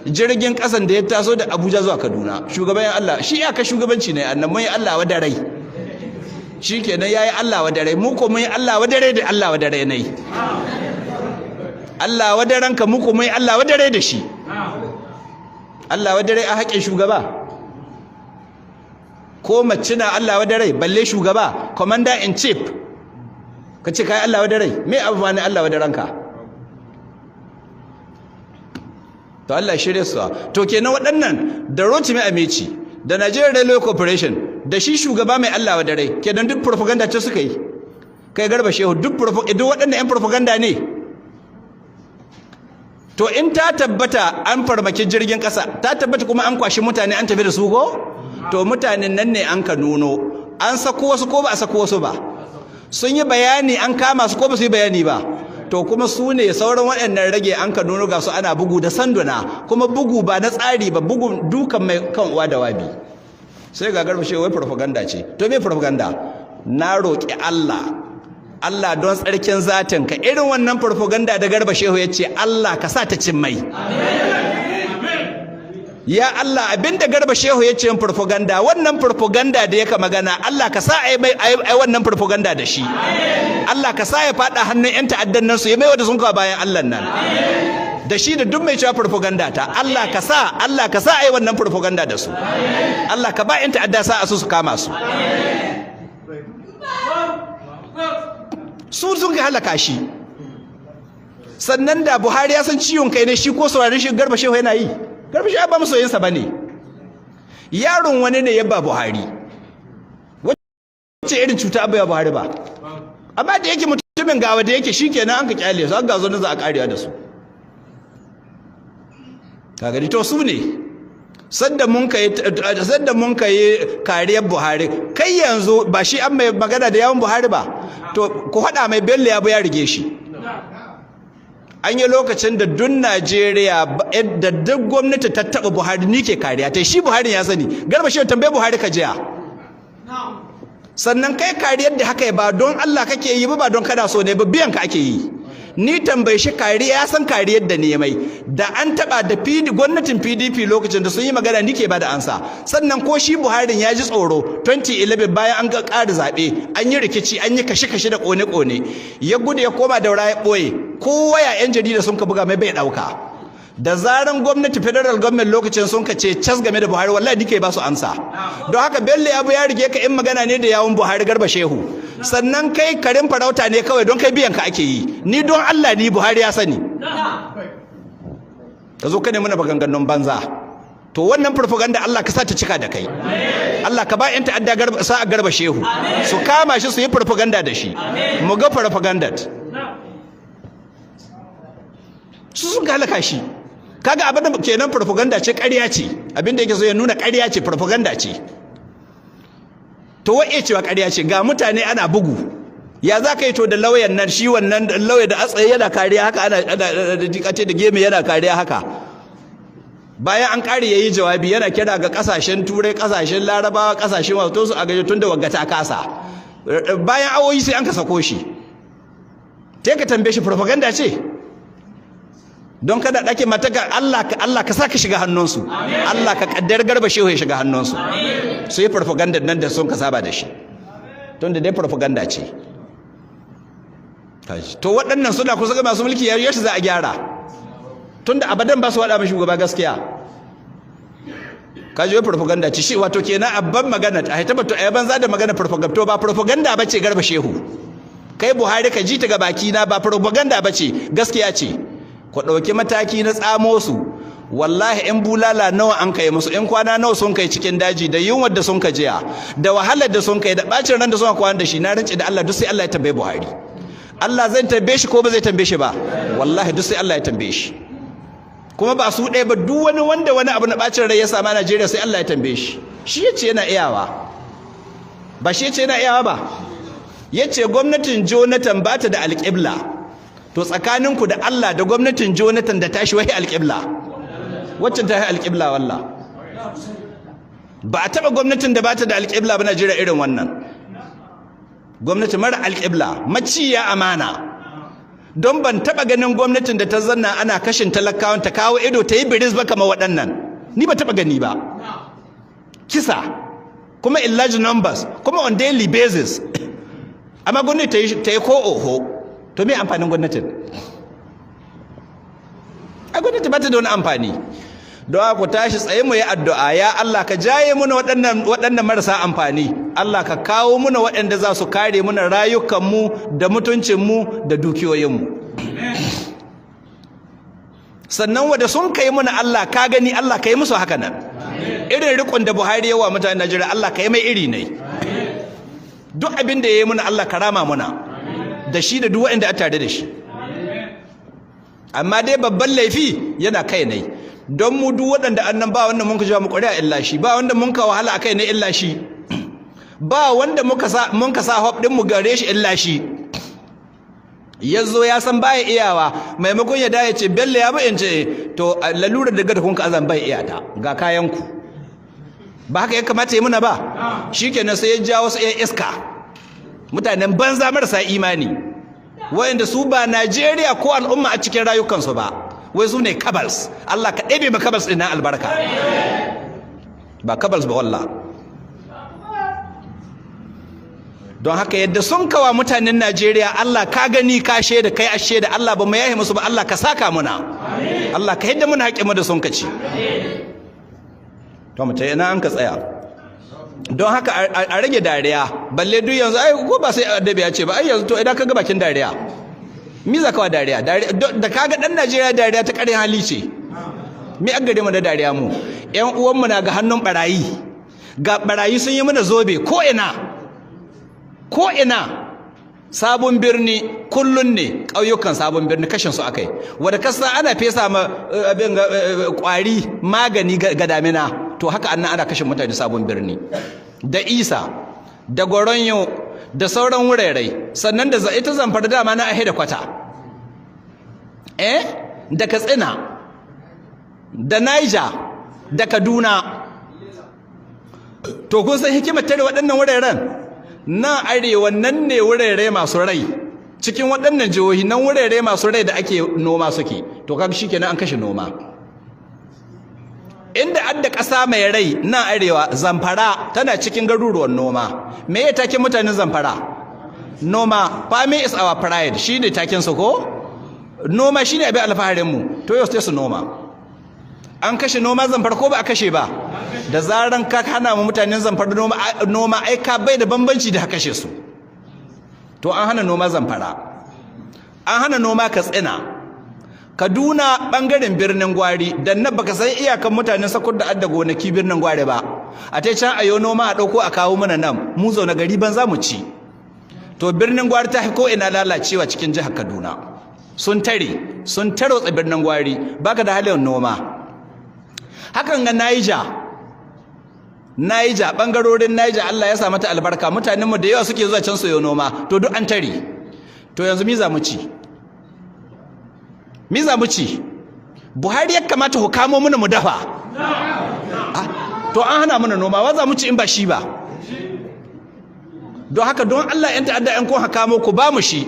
Jirgin kasan da ya taso da Abuja zuwa Kaduna, shugaban yan Allah shi ya ka shugabanci ne annan mun yi Allah wa rai. Shikenan yayi Allah wa rai, mu ko mun yi Allah wa rai da Allah wa rai nai. Allah wa ranka, mu ko mun yi Allah wa rai da shi. Allah wa rai a haƙin shugaba. Ko mace na Allah wa rai, balle shugaba, commander in chief. Ka ce kai Allah wa rai, me amfani Allah wa ranka? To Allah shirye su. To kenan waɗannan da Rotimi Amechi da Nigeria Railway Corporation da shi shugaba mai Allah wa dare, kenan duk propaganda ce suka yi. Kai Garba Shehu, duk waɗannan ƴan propaganda ne. To in ta tabbata an farmaki jirgin ƙasa, ta tabbata kuma an kwashi mutane an tafi da su ko? To mutanen nan ne an ka nuno, an sako wasu ko ba a sako wasu ba? Sun yi bayani an kama su ko ba su yi bayani ba? To kuma su ne sauran waɗannan rage an ka nuno ga su ana bugu da sanduna, kuma bugu ba na tsari ba, bugu dukan mai kan uwa da wabi. Sai ga Garba Shehu wai propaganda ce. To me propaganda? Na roƙi Allah, Allah don tsarkin zatin ka, irin wannan propaganda da Garba Shehu ya ce, Allah ka sa ta cin mai. Ya Allah, abinda Garba Shehu ya ce propaganda, wannan propaganda da yaka magana, Allah ka sa ai mai ai wannan propaganda da shi. Allah ka sa ya fada hannun yan ta'addan nan su yi mai wanda sun kawo bayan Allah nan. Da shi da duk mai cewa propaganda ta, Allah ka sa, Allah ka sa ai wannan propaganda da su. Allah ka ba yan ta'adda sa su su kama su. Su sun ka halaka shi. Sannan da Buhari ya san ciwon kai ne shi, ko sauraron shi Garba Shehu yana yi. Garba Shehu ba masoyinsa ba ne. Yaron wani ne ya ba Buhari. Wacce irin cuta abu ya Buhari ba. Amma da yake mutumin gawa da yake shikenan an ka kyale su, an gazo na za a karewa da su. Ka gani, to su ne. Sadda mun kai kariyar Buhari, kai yanzu ba shi an mai magana da yawun Buhari ba. To ku haɗa mai Bello ya ya rige shi. An yi lokacin da duk Najeriya da duk gwamnati ta taɓa Buhari ni ke kariya ta shi. Buhari ya sani. Garba Shehu, tambaye Buhari ka jiya. Sannan kai kariyar da haka ba don Allah kake yi ba, ba don kana so ne ba, biyan ka ake yi. Ni tambaye shi kariya, ya san kariyar da ne mai da an taba da PD, gwamnatin PDP lokacin da sun yi magana ni ke ba da ansa. Sannan ko shi Buhari ya ji tsoro 2011 bayan an ga ƙara zaɓe, an yi rikici, an yi kashe-kashe da ƙone-ƙone, ya gudu ya koma Daura ya ɓoye. Ko waya 'yan jarida sun ka buga mai bai ɗauka. Da zaran gwamnati federal government lokacin sun ka ce cas game da Buhari, wallahi nike ba su amsa. Don haka Bello Abu ya rige ka in magana ne da yawun Buhari, Garba Shehu. Sannan kai karin farauta ne kawai, don kai biyan ka ake yi. Ni don Allah ni Buhari ya sani. Ka zo ka ne muna maganganun banza. To wannan propaganda Allah ka sa ta cika da kai. Allah ka ba 'yan ta'adda Garba sa Garba Shehu su kama shi su yi propaganda da shi. Mu ga propaganda. Su sun halaka shi. Kaga abin da kenan propaganda ce, ƙarya ce. Abin da yake so ya nuna ƙarya ce, propaganda ce. To wai cewa ƙarya ce, ga mutane ana bugu. Ya za ka yi to da lauyan nan, shi wannan lauya da atsaye yana kariya haka, ana jikace da geme yana kariya haka. Bayan an ƙare yayi jawabi yana kira ga ƙasashen Turai, ƙasashen Larabawa, ƙasashen wato su a gaje tun da wagga ta kasa. Bayan awoyi sai an ka sako shi. Sai ka tambaye shi propaganda ce? Don kada ɗake mata ga Allah ka, Allah ka sa ka shiga hannunsu. Allah ka kaddar Garba Shehu ya shiga hannunsu. Su yi propaganda nan da sun ka saba da shi. Tun da dai propaganda ce. To waɗannan suna kusa ga masu mulki, yaushe za a gyara? Tun da abadan ba su waɗa mashi shugaba gaskiya. Ka ji wai propaganda ce shi. Wato kenan abban magana a haita batu a banza da magana propaganda. To ba propaganda ba ce, Garba Shehu. Kai Buhari ka ji ta ga baki na, ba propaganda ba ce, gaskiya ce. Ku ɗauki mataki na tsamo su. Wallahi in bulala nawa an kai musu, in kwana nawa sun kai cikin daji, da yunwar da sun ka jiya, da wahalar da sun kai, da bacin ran da sun kwana da shi, na rinci da Allah duk sai Allah ya tambaye Buhari. Allah zai tambaye shi ko ba zai tambaye shi ba? Wallahi duk sai Allah ya tambaye shi. Kuma ba su ɗaya ba, duk wani wanda wani abu na bacin rai ya samu a Najeriya sai Allah ya tambaye shi. Shi yace yana iyawa. Ba shi yace yana iyawa ba. Yace gwamnatin Jonathan ba ta da alƙibla. To tsakaninku da Allah, da gwamnatin Jonathan da tashi wahi alƙibla, wacce ta yi alƙibla? Walla ba a taɓa gwamnatin da ba ta da alƙibla ba Najeriya irin wannan gwamnati mara alƙibla, maciya amana. Don ban taɓa ganin gwamnatin da ta zanna ana kashin talakawan ta kawo ido ta yi biris ba kamar waɗannan. Ni ba taɓa gani ba. Kisa kuma in large numbers, kuma on daily basis, amma gwamnati ta yi ko oho. To me amfanin gwamnatin? A gwamnati ba ta da wani amfani. Don ku tashi tsaye mu yi addu'a: ya Allah, ka jaye muna waɗannan marasa amfani. Allah, ka kawo muna waɗanda za su kare muna rayukanmu da mutuncinmu da dukiyoyinmu. Sannan wanda sun kai muna, Allah ka gani, Allah ka yi musu haka nan. Irin rikon da Buhari yawa mutanen Najeriya, Allah ka yi mai iri ne. Duk abin da ya yi muna, Allah ka rama muna da shi da duk waɗanda a tare da shi. Amma dai babban laifi yana kai ne, don mu duk waɗanda annan ba wanda mun ka jawo mu ƙuri'a illa shi, ba wanda mun ka wahala akai ne illa shi, ba wanda mun ka sa hope din mu gare shi illa shi. Yazo ya san baya iyawa, maimakon ya da ya ce, "Bello ya bi in ce to lalurar daga da kun ka azan bai iyata, ga kayan ku." Ba haka ya kamata yi muna ba? Shikenan, sai ya ja wasu 'yan iska, mutanen banza, marasa imani, wayanda su ba Najeriya ko al'umma a cikin rayukansu ba, wai su ne cabals. Allah ka ɗebe ma cabals ɗin nan albarka. Ba cabals ba wallah. Don haka yadda sun kawa mutanen Najeriya, Allah ka gani, ka shaida, kai a shaida. Allah, ba mu yahe musu ba. Allah ka saka muna. Allah ka yadda muna haƙƙin mu da sun kaci. To mu ta ina an ka tsaya. Don haka a rage dariya, balle duk yanzu. Ai ko ba sai annabi ya ce ba ai yanzu. To idan ka ga bakin dariya, mi za ka wa dariya? Da kaga dan Najeriya, dariya ta ƙarin hali ce. Mi an gare mu da dariya? Mu ƴan uwanmu na ga hannun barayi, ga barayi sun yi mana zobe ko ina ko ina. Sabon Birni kullun ne, ƙauyukan Sabon Birni kashin su akai wanda kasa ana fesa ma abin ƙwari magani ga damina. To haka annan ana kashe mutane Sabon Birni da Isa da Goronyo da sauran wurare. Sannan da ita Zamfara dama na ahe da kwata da Katsina da Niger da Kaduna. To kun san hikimar tare waɗannan wuraren nan arewa? Nan ne wurare masu rai cikin waɗannan jihohi, nan wurare masu rai da ake noma suke. To kaga shikenan, an kashe noma. Inda adda ƙasa mai rai nan arewa, Zamfara tana cikin garuruwan noma. Me ya taken mutanen Zamfara? Noma. "Farming is our pride" shine taken su ko? Noma shine abin alfaharin mu. To yau sai su noma, an kashe noma Zamfara ko ba a kashe ba? Da zaran ka hana mu mutanen Zamfara noma, noma ai ka bai da bambanci da kashe su. To an hana noma Zamfara, an hana noma Katsina, Kaduna, bangaren Birnin Gwari. Dan nan baka san iyakan mutanen Sakur da adda gonaki Birnin Gwari ba. A tai can ayo noma, a dauko a kawo mana nan, mu zaune gari ban za mu ci. To Birnin Gwari ta ko ina lalacewa cikin jihar Kaduna. Sun tare, sun tarwatsa Birnin Gwari, baka da halin noma. Hakan ga Niger, Niger, bangarorin Niger, Allah ya sa mata albarka, mutanen mu da yawa suke zuwa can soyo noma. To duk an tare. To yanzu mi za mu ci? Mi za mu ci? Buhari ya kamata ku kamo mana mu dafa. To an hana mana noma, wa za mu ci in ba shi ba? Don haka, don Allah, yan ta'adda, yan kun kamo, ku ba mu shi.